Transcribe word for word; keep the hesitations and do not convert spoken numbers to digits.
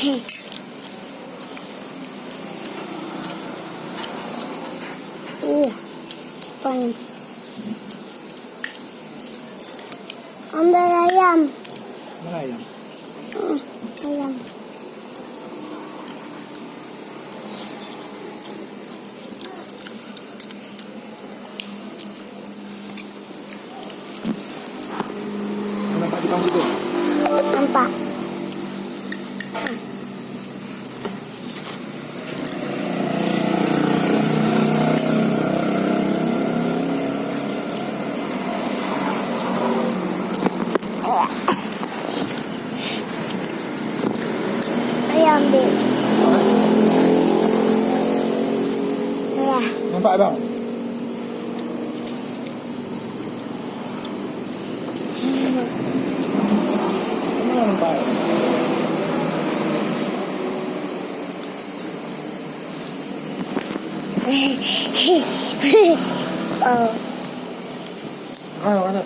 Ih, apa ni? Ambil ayam. Mana ayam? Hmm, ayam. Nampak tukang situ? Nampak. Ayam deh. Ya. Nampak, bang? Mana nampak? Oh. Ah, mana?